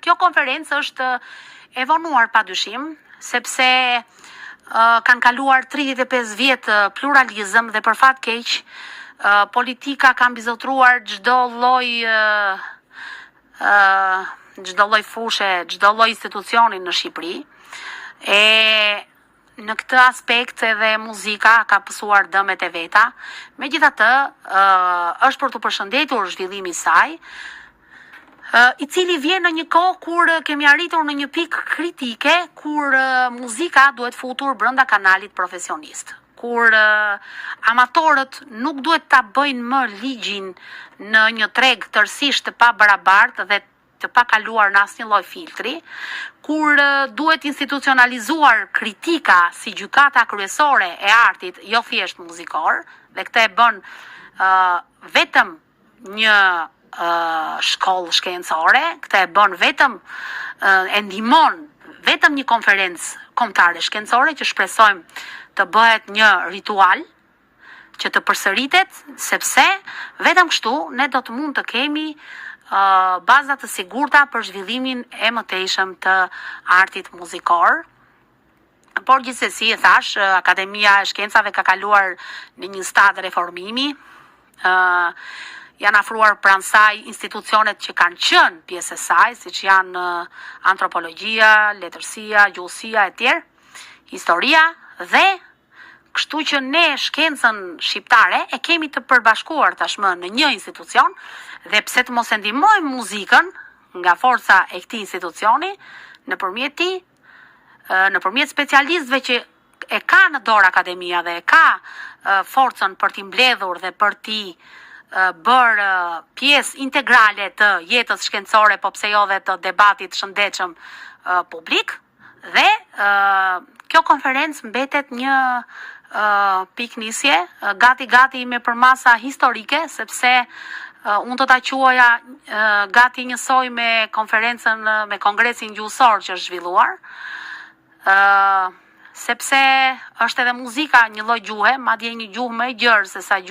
Kjo konferencë është e vonuar pa dyshim, sepse kanë kaluar 35 vjet pluralizëm dhe për fat keq politika ka mbizotëruar çdo lloj çdo lloj fushe, çdo lloj institucioni në Shqipëri. E në këtë aspekt edhe muzika ka pësuar dëmet e veta. Megjithatë, është për t'u përshëndetur zhvillimi i saj, i cili vjen në një kohë kur kemi arritur në një pikë kritike kur muzika duhet futur brenda kanalit profesionist. Kur amatorët nuk duhet ta bëjnë më ligjin në një treg tërësisht të pabarabartë dhe të pakaluar në asnjë lloj filtri, kur duhet institucionalizuar kritika si gjykata kryesore e artit, jo thjesht muzikor, dhe këtë e bën vetëm një shkollë shkencore, këtë e bën vetëm e ndihmon vetëm një konferencë kombëtare shkencore që shpresojmë të bëhet një ritual që të përsëritet, sepse vetëm kështu ne do të mund të kemi baza të sigurta për zhvillimin e mëtejshëm të artit muzikor. Por gjithsesi e thash, Akademia e Shkencave ka kaluar në një stad reformimi. Janë afruar pranë saj institucionet që kanë qenë pjesë e saj, siç janë antropologjia, letërsia, gjuhësia e tjerë, historia dhe kështu që ne shkencën shqiptare e kemi të përbashkuar tashmë në një institucion dhe pse të mos e ndihmojmë muzikën nga forca e këtij institucioni nëpërmjet tij, nëpërmjet specialistëve që e ka në dorë akademia dhe e ka forcën për t'i mbledhur dhe për t'i bërë pjesë integrale të jetës shkencore, po pse jo dhe të debatit shëndetshëm publik. Dhe kjo konferencë mbetet një pikënisje, gati gati me përmasa historike, sepse unë do ta quaja gati njësoj me konferencën, me kongresin gjuhësor që është zhvilluar, sepse është edhe muzika një lloj gjuhe, madje një gjuhë më e gjerë se sa gjuha.